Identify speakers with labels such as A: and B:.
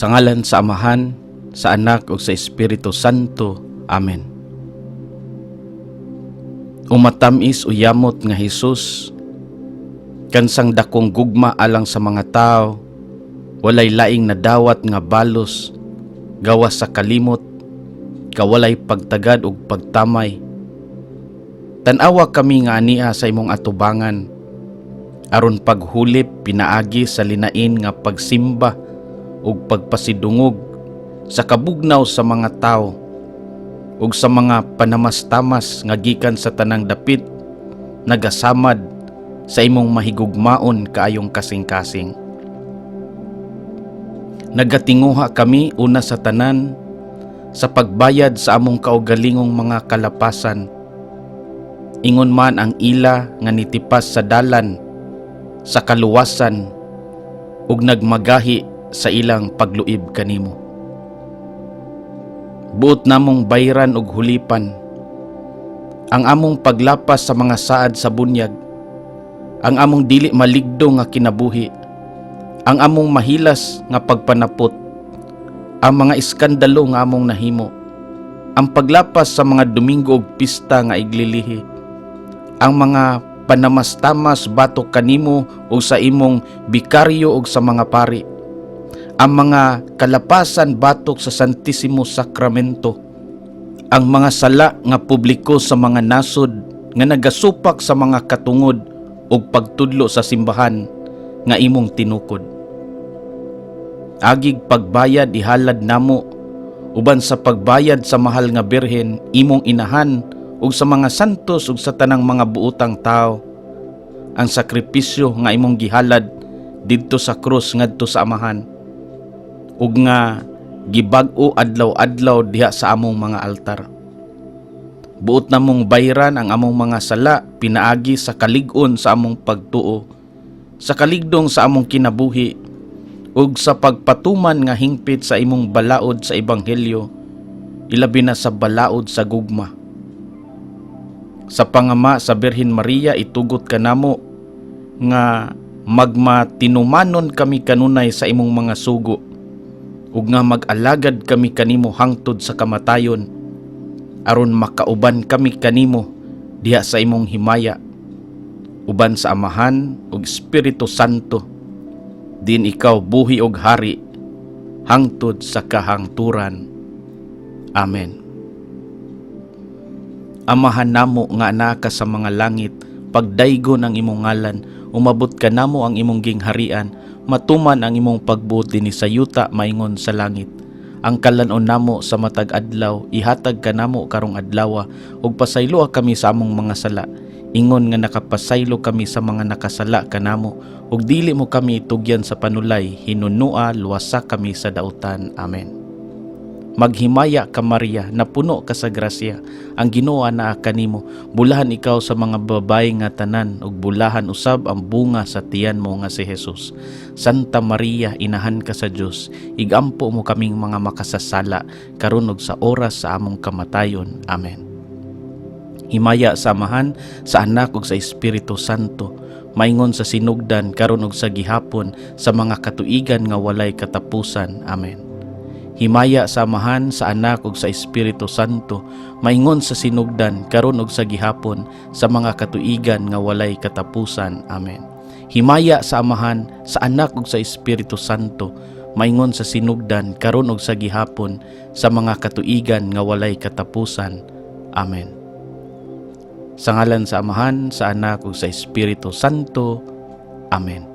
A: Sa ngalan sa Amahan, sa Anak ug sa Espiritu Santo. Amen. O matamis o yamot nga Hesus, kansang dakong gugma alang sa mga tao, walay laing nadawat nga balos gawas sa kalimot, kawalay pagtagad ug pagtamay. Tan-awa kami nga ania sa imong atubangan aron paghulip pinaagi sa linain nga pagsimba ug pagpasidungog sa kabugnaw sa mga tao ug sa mga panamastamas nga gikan sa tanang dapit nagasamad sa imong mahigugmaon kaayong kasing-kasing. Nagatinguha kami una sa tanan sa pagbayad sa among kaugalingong mga kalapasan. Ingon man ang ila nga nitipas sa dalan sa kaluwasan ug nagmagahi sa ilang pagluib kanimo. Buot namong bayran ug hulipan ang among paglapas sa mga saad sa bunyag, ang among dili maligdo nga kinabuhi, ang among mahilas nga pagpanapot, ang mga iskandalo nga among nahimo, ang paglapas sa mga Domingo ug pista nga iglilihi, ang mga panamastamas batok kanimo ug sa imong bikaryo ug sa mga pari, ang mga kalapasan batok sa Santisimo Sakramento, ang mga sala nga publiko sa mga nasod nga nagasupak sa mga katungod ug pagtudlo sa simbahan nga imong tinukod. Agig pagbayad ihalad namo uban sa pagbayad sa mahal nga Birhen, imong inahan, ug sa mga santos ug sa tanang mga buotang tao ang sakripisyo nga imong gihalad didto sa krus ngadto sa Amahan ug nga gibag-o adlaw-adlaw diha sa among mga altar. Buot namong bayran ang among mga sala pinaagi sa kalig-on sa among pagtuo, sa kaligdong sa among kinabuhi, ug sa pagpatuman nga hingpit sa imong balaod sa ebanghelyo, ilabi na sa balaod sa gugma. Sa pangama sa Birhen Maria, itugot kanamo nga magmatinumanon kami kanunay sa imong mga sugo ug nga mag-alagad kami kanimo hangtod sa kamatayon aron makauban kami kanimo diha sa imong himaya, uban sa Amahan ug Espiritu Santo, din ikaw buhi og hari hangtod sa kahangturan. Amen. Amahan namo nga naa ka sa mga langit, pagdaygon ang imong ngalan, umabot kanamo ang imong gingharian, matuman ang imong pagbuot dinhi sa yuta maingon sa langit. Ang kalan-on namo sa matag adlaw ihatag kanamo karong adlawa, ug pasayloa kami sa among mga sala ingon nga nakapasaylo kami sa mga nakasala kanamo, ug dili mo kami tugyan sa panulay, hinunua luwasa kami sa dautan. Amen. Maghimaya ka, Maria, napuno ka sa grasya. Ang Ginoo anaa kanimo. Bulahan ikaw sa mga babae nga tanan ug bulahan usab ang bunga sa tiyan mo nga si Jesus. Santa Maria, inahan ka sa Dios, igampo mo kaming mga makasasala karon ug sa oras sa among kamatayon. Amen. Himaya sa Amahan, sa Anak ug sa Espiritu Santo, maingon sa sinugdan, karon ug sa gihapon, sa mga katuigan nga walay katapusan. Amen. Himaya sa Amahan, sa Anak ug sa Espiritu Santo, maingon sa sinugdan, karon ug sa gihapon, sa mga katuigan nga walay katapusan. Amen. Himaya sa Amahan, sa Anak ug sa Espiritu Santo, maingon sa sinugdan, karon ug sa gihapon, sa mga katuigan nga walay katapusan. Amen. Sa ngalan sa Amahan, sa Anak ug sa Espiritu Santo. Amen.